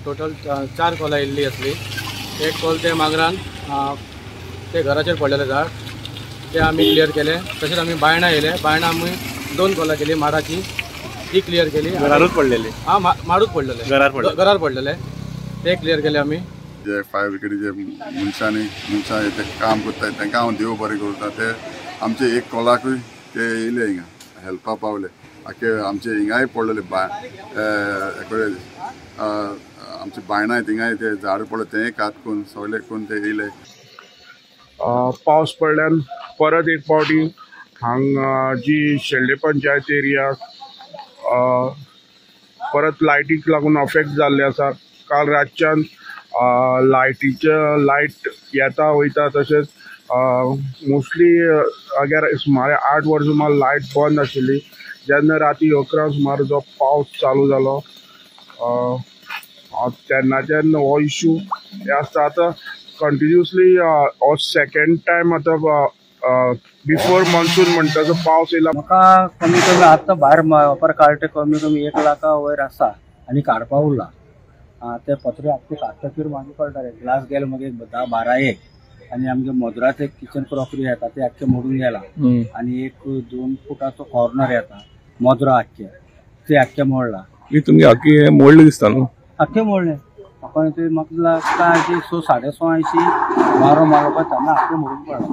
Total 4 कोलां येयल्ली आसली. एक कोल ते मांगरान ते घराचेर पडलेले झाड ते आमी क्लियर केले. तशेंच आमी बायणां येयले, बायणां आमी 2 कोलां केली माडाची, ती क्लियर केली. घरारूच पडलेले? हां, माडूच पडलेले, घरार पडलेले, ते क्लियर केले आमी. जे फायर ब्रिगेडीचे मनशांनी मनशां ते काम करतात तांकां हांव देव बरें करता. ते आमचे एक कोलाकूय ते येयले हिंगा हेल्पा पावले. आखे आमचे हिंगाय पडलेले आमचे बायणां थिंगाय ते झाड पडले तेंय कात करून सगळे करून ते येयले. पावस पडल्यान परत एक फावटी हांगा जी शेल्डे पंचायत एरिया परत लायटीक लागून अफेक्ट जाल्ले आसा. काल रातच्यान लायटीचे लायट येता वयता, तशेंच मोस्टली अगर सुमार 8 वरां सुमार लायट बंद आशिल्ली. जेन्ना राती 11 सुमार जो पावस चालू जालो तेन्नाच्यान हो इशू हे आसता. आतां कंटिन्युअसली हो सेकेंड टायम आतां बिफोर मॉन्सून म्हणटा तो पावस येयला. म्हाका कमी कमी आतां भायर वापर काडटा कमी कमी 1 लाखा वयर आसा आनी काडपा उरला. ते पत्रे आख्खे काडटकीर मागीर कळटा रे ग्लास गेले मागीर 10-12 एक आनी आमगे मद्रास एक किचन क्रॉकरी येता ते आख्खे मोडून गेला आनी एक 2 फुटाचो कॉर्नर येता मद्रा आख्खे ते आख्खे मोडला. तुमगे आख्खे मोडले दिसता न्हू? आख्खे मोडले. म्हाका ते म्हाका लागता 6-6.5 वारो मारलो पळय तेन्ना आख्खे मोडून पडला.